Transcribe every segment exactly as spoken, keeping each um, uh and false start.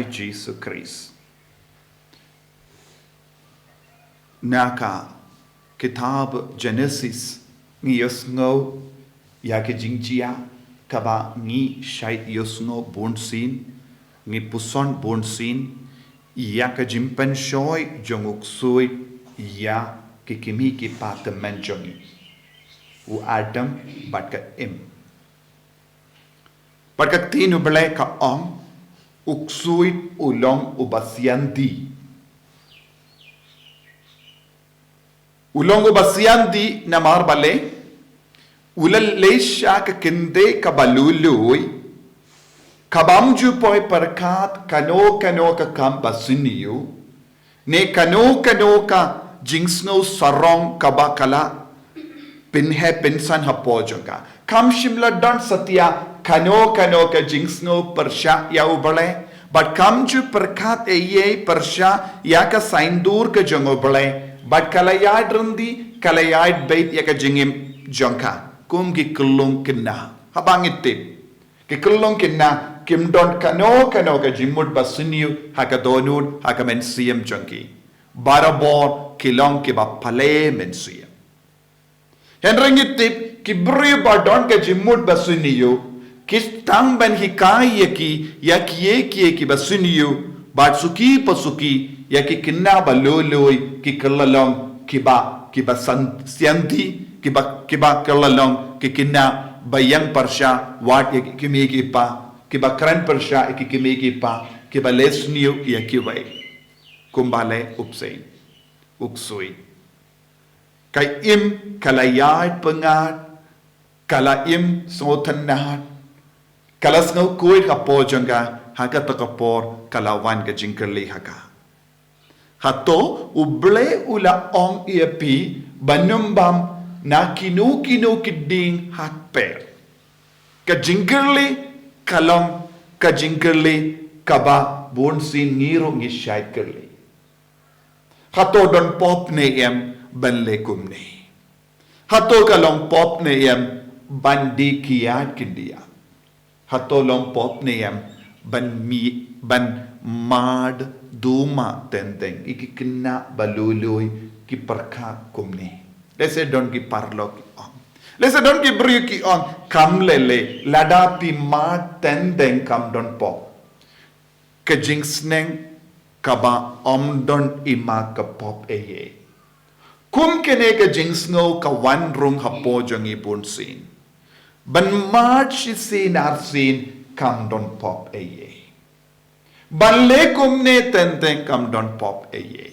Jisu Khrist. Na ka kitab Genesis ngi ïohsngew ïa ka jingjia kaba ngi shait ïohsngew bunsien, ngi puson bunsien ïa ka jingpynshoi jong u ksuid ïa ki kmie ki kpa tymmen jong ngi, u Adam bad ka Im. Bad ka ktien U Blei ka ong, u ksuid u long uba sian dih. U long uba sian dih namar balei? U la leit sha ka kynthei kaba lui lui, kaba ym ju poi pyrkhat kano kano ka kam ba sniew, ne kano kano ka jingsngew sarong kaba ka la pynheh pynsan hapoh jong ka. Kam shym la don satia kano kano ka jingsngew pyrshah ïa U Blei, bad kam ju pyrkhat ei ei pyrshah ïa ka saiñdur ka jong U Blei, bad ka la ïaid ryndih, ka la ïaid beit ïa ka jingim jong ka kum ki khyllung khynnah. Haba ngi tip, ki khyllung khynnah kim don kano kano ka jingmut ba sniew ha ka dohnud, ha ka mynsiem jong ki. Barabor ki long kiba pale mynsiem. Hynrei ngi tip ki briew ba don ka jingmut ba sniew, ki tang ban hikai ïa ki ïa kiei kiei kiba sniew, bad suki pa suki ïa ki khynnah ba lui lui ki kylla long kiba, kiba san, sian dih, kiba, kiba kylla long ki khynnah ba ïeng pyrshah wat ïa ki kmie ki kpa, kiba kren pyrshah ïa ki kmie ki kpa, kiba leh sniew ïa kiwei. Kumba leh u bseiñ, u ksuid. Ka Im ka la ïaid pyngngad, ka la im sngewtynnad, ka la sngew khuid hapoh jong ka, ha kata ka por ka la wan ka jingkylli ha ka. Hato U Blei u la ong ïa phi ban ym bam na kino kino ki dieng ha kper? Ka jingkylli ka long ka jingkylli kaba bunsien ngi ruh ngi shait kylli. Hato don pop ne em ban leh kumne? Hato ka long pop ne em ban die kiad khyndiat? Hato long pop ne em ban mih, ban mad duma teng teng ïa ki khynnah ba lui lui ki pyrkhat kumne? Lehse don ki paralok ki ong. Lehse don ki briew ki ong, kam lei lei, lada phi mad teng teng kam don pop. Ka jingsneng kaba ym don i ma ka pop ei ei. Kum kane ka jingsngew ka wan rung hapoh jong ngi bunsien. Ban mad shisien arsien kam don pop ei ei. Ban leh kumne teng teng kam don pop ei ei.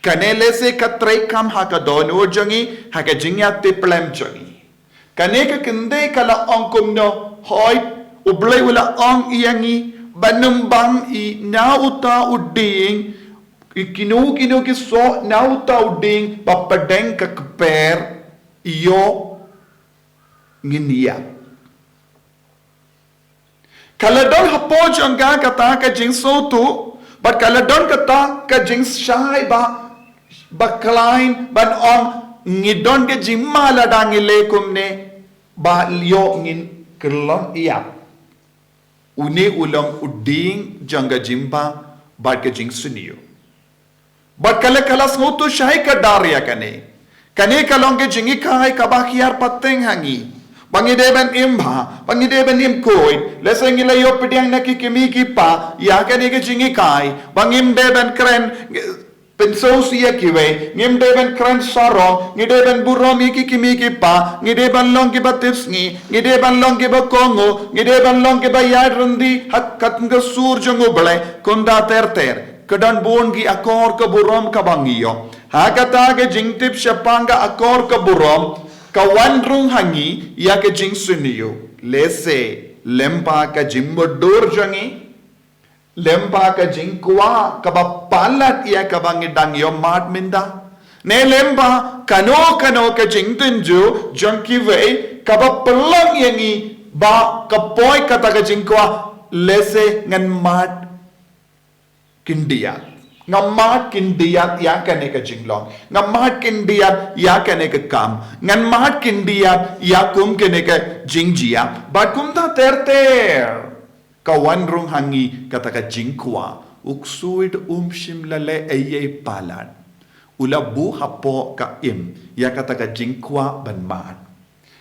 Kane lehse ka trei kam ha ka dohnud jong ngi, ha ka jingïatiplem jong ngi. Kane ka kynthei ka la ong kumno, hooid, U Blei u la ong ïa ngi ban ym bam ïa na uta u dieng, ïa kino kino ki soh na uta u dieng ba pdeng ka kper, ïoh ngin ïap. Ka la don hapoh jong ka kata ka jingsngewthuh, bad ka la don kata ka jingshai ba, ba khlaiñ ban ong, ngi don ka jingma lada ngi leh kumne, ba ïoh ngin kyllon ïap. Une u long u dieng jong ka jingbha bad ka jingsniew. Bad ka la, ka la sngewthuh shai kdar ïa kane. Kane ka long ka jinghikai kaba hiar pateng ha ngi. Ba ngi dei ban im bha, ba ngi dei ban im khuid. Lehse ngi la ïoh pdiang na ki kmie ki kpa ïa kane ka jinghikai. Ba ngim dei ban kren pynsngewsih ïa kiwei, ngim dei ban kren sarong, ngi dei ban burom ïa ki kmie ki kpa, ngi dei ban long kiba tipsngi, ngi dei ban long kiba kohnguh, ngi dei ban long kiba ïaid ryndih ha kat ka sur jong U Blei, kumta ter ter. Ka don bun ki akor ka burom kaba ngi ïoh. Ha kata ka jingtip shaphang ka akor ka burom, ka wan rung ha ngi ïa ka jingsniew. Lehse lyngba ka jingmutdur jong ngi, lyngba ka jingkwah kaba palat ïa kaba ngi dang ïoh mad mynta, ne lyngba kano kano ka jingtynjuh jong kiwei kaba pynlong ïa ngi ba ka poi kata ka jingkwah, lehse ngan mad khyndiat. Nga mad khyndiat ïa kane ka jinglong. Nga mad khyndiat ïa kane ka kam. Ngan mad khyndiat ïa kum kane ka jingjia. Bad kumta ter ter. Ka wan rung ha ngi kata ka jingkwah, u ksuid um shym la leh ei ei palat. U la buh hapoh ka im ïa kata ka jingkwah ban mad,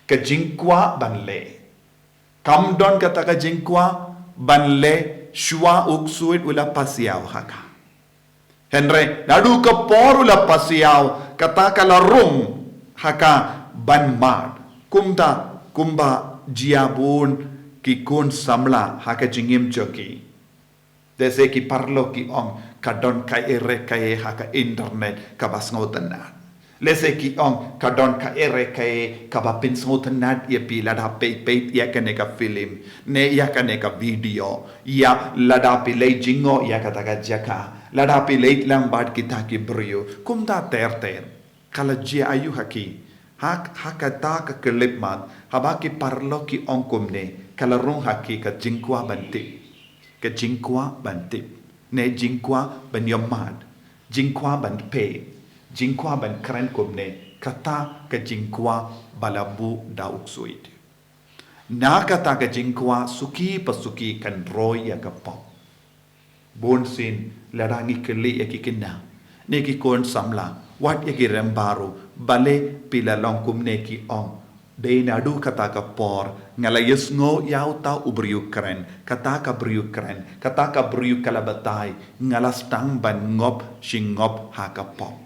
ka jingkwah ban leh. Kam don kata ka jingkwah ban leh shuwa u ksuid u la pasiaw ha ka. Hynrei naduh ka por u la pasiaw, kata ka la rung ha ka ban mad. Kumta, kumba jia bun ki khun samla ha ka jingim jong ki. Lehse ki paralok ki ong ka don kaei re kaei ha ka internet kaba sngewtynnat. Lehse ki ong ka don kaei re kaei kaba pynsngewtynnat ïa phi lada phi peit ïa kane ka film ne ïa kane ka video, ïa lada phi leit jngoh ïa kata ka jaka, lada phi leit lang bad kita ki briew. Kumta ter ter. Ka la jia aïu ha ki? Ha, ha kata ka khyllipmat, haba ki paralok ki ong kumne, ka la rung ha ki ka jingkwah ban tip. Ka jingkwah ban tip. Ne jingkwah ban ïohmad. Jingkwah ban peit. Jingkwah ban kren kumne. Kata ka jingkwah ba la buh da u ksuid. Na kata ka jingkwah suki pa suki kan roi ïa ka pop. Bun sien lada ngi kylli ïa ki khynnah ne ki khun samla, wat ïa ki rem baru, balei phi la long kumne, ki ong. Dei naduh kata ka por nga la ïohsngew ïa uta u briew kren, kata ka briew kren, kata ka briew ka la batai, nga la sdang ban ngop shi ngop ha ka pop.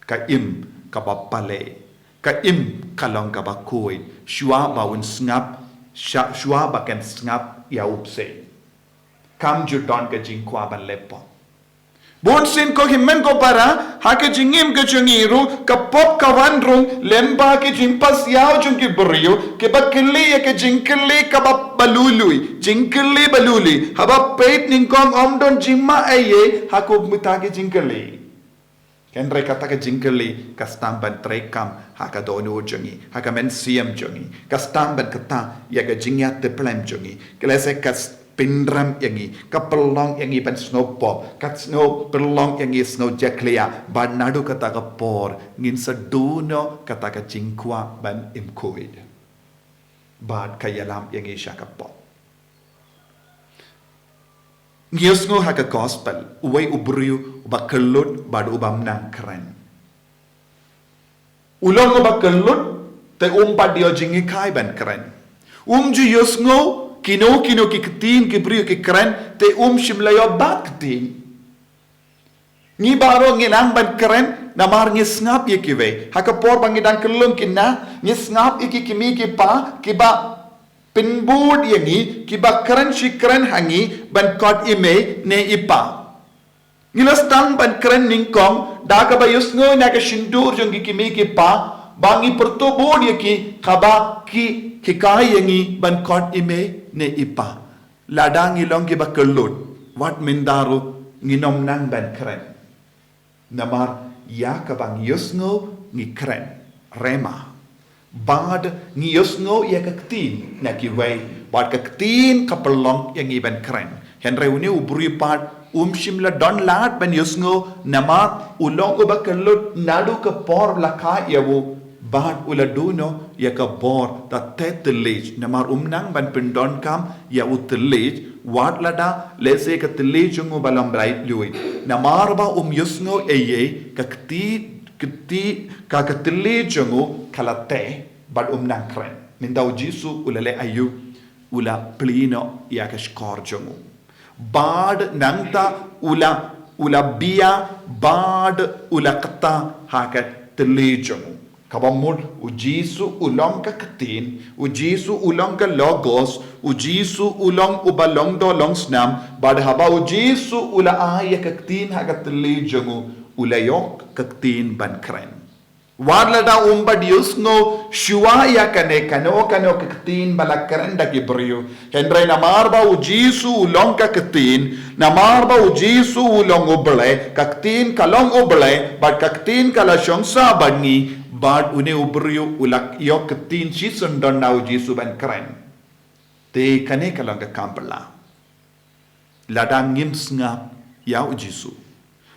Ka im kaba pale, ka im ka long kaba khuid, shuwa ba un sngap, sha-, shuwa ba kan sngap ïa u bseiñ. Kam ju don ka jingkwah ban leh pop. Bun sien ko hynmen ko para, ha ka jingim ka jong ngi ruh, ka pop ka wan rung lyngba ki jingpasiaw jong ki briew, kiba kylli ïa ka jingkylli kaba balului, jingkylli balului, haba peit nyngkong ym don jingma ei ei ha ka bynta ki jingkylli. Hynrei kata ka jingkylli ka sdang ban treikam ha ka dohnud jong ngi, ha ka mynsiem jong ngi, ka sdang ban kata ïa ka jingïatiplem jong ngi. Ka lehse ka s-, pynrem ïa ngi, ka pynlong ïa ngi ban sngew pop, ka sngew pynlong ïa ngi sngew jakhlia, bad naduh kata ka por ngin sa duh noh kata ka jingkwah ban im khuid. Bad ka ïalam ïa ngi sha ka pop. Ngi ïohsngew ha ka gospel, uwei u briew uba kyllut bad uba ym nang kren. U long uba kyllut, te um pat ïoh jinghikai ban kren. Um ju ïohsngew kino kino ki ktien ki briew ki kren, te um shym la ïoh bat ktien. Ngi baroh ngi nang ban kren, namar ngi sngap ïa kiwei. Ha ka por ba ngi dang khyllung khynnah, ngi sngap ïa ki kmie ki kpa, kiba pynbud ïa ngi, kiba kren shi kren ha ngi, ban khot i mei ne i pa. Ngi la sdang ban kren nyngkong, da kaba ïohsngew na ka shyntur jong ki kmie ki kpa, ba ngi pyrto bud ïa ki, haba ki hikai ïa ngi, ban khot i mei ne i pa. Lada ngi long kiba kyllut, wat mynta ruh ngin ym nang ban kren. Namar ïa kaba ngi ïohsngew ngi kren, rhema. Bad ngi ïohsngew ïa ka ktien na kiwei, bad ka ktien ka pynlong ïa ngi ban kren. Hynrei une u briew pat um shym la don lad ban ïohsngew, namar u long uba kyllut naduh ka por la kha ïa u, bad u la duh noh ïa ka bor da te thylliej, namar um nang ban pyndonkam ïa u thylliej, wat lada lehse ka thylliej jong u ba la ym lait luid. Namar ba um ïohsngew ei ei, ka kti, kti, ka, ka thylliej jong u ka la teh, bad um nang kren. Mynta u Jisu u la leh aïu? U la plie noh ïa ka shkor jong u. Bad nangta u la, u la bia, bad u la kata ha ka thylliej jong u. Kaba mut u Jisu u long ka ktien, u Jisu u long ka Logos, u Jisu u long uba long doh long snam, bad haba u Jisu u la ai ïa ka ktien ha ka thylliej jong u, u la ïoh ka ktien ban kren. Wat lada um pat ïohsngew shuwa ïa kane kano kano ka ktien ba la kren da ki briew. Hynrei namar ba u Jisu u long ka ktien, namar ba u Jisu u long u Blei, ka ktien ka long u Blei, bad ka ktien ka la shong sah bad ngi, bad une u briew u la ïoh ktien shisyndon na u Jisu ban kren. Te kane ka long ka kam ba la. Lada ngim sngap ïa u Jisu,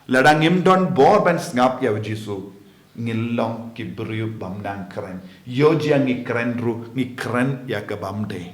lada ngim don bor ban sngap ïa u Jisu, ngin long ki briew bym nang kren. Ïoh jia ngi kren ruh, ngi kren ïa ka bym dei.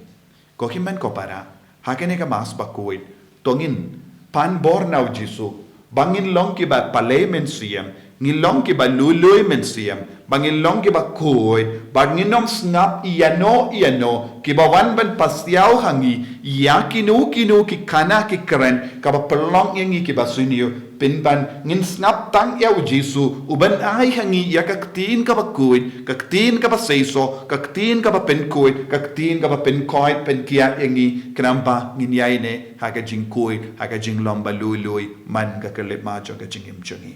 Ko hynmen ko para, Ha kane ka Mass bakhuid, to ngin pan bor na u Jisu, ba ngin long kiba palei mynsiem, ngin long kiba lui lui mynsiem, ba ngin long kiba khuid, ba ngin ym sngap ïano ïano kiba wan ban pasiaw ha ngi ïa kino kino ki khana ki kren kaba pynlong ïa ngi kiba sniew, pynban ngin sngap tang ïa u Jisu, uban ai ha ngi ïa ka ktien kaba khuid, ka ktien kaba seisoh, ka ktien kaba pynkhuid, ka ktien kaba pynkhuid pynkhiah ïa ngi, khnang ba ngin ïaineh ha ka jingkhuid, ha ka jinglong ba lui lui man ka khyllipmat jong ka jingim jong ngi.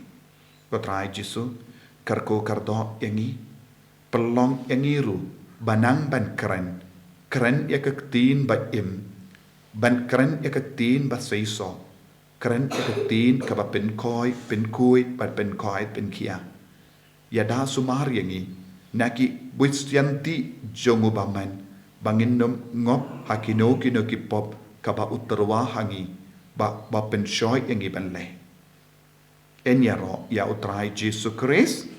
Ko Trai Jisu, kyrkhu kyrdoh ïa ngi, pynlong ïa ngi ruh ba nang ban kren, kren ïa ka ktien ba im, ban kren ïa ka ktien ba seisoh, kren ïa ka ktien kaba pynkhuid, pynkhuid, ban pynkhuid pynkhiah. Ïada sumar ïa ngi na ki buit sianti jong u bymman, ba ngin ym ngop ha kino kino ki pop kaba u tyrwa ha ngi, ba, ba pynshoi ïa ngi ban leh. Yn ïaroh ïa u Trai Jisu Khrist.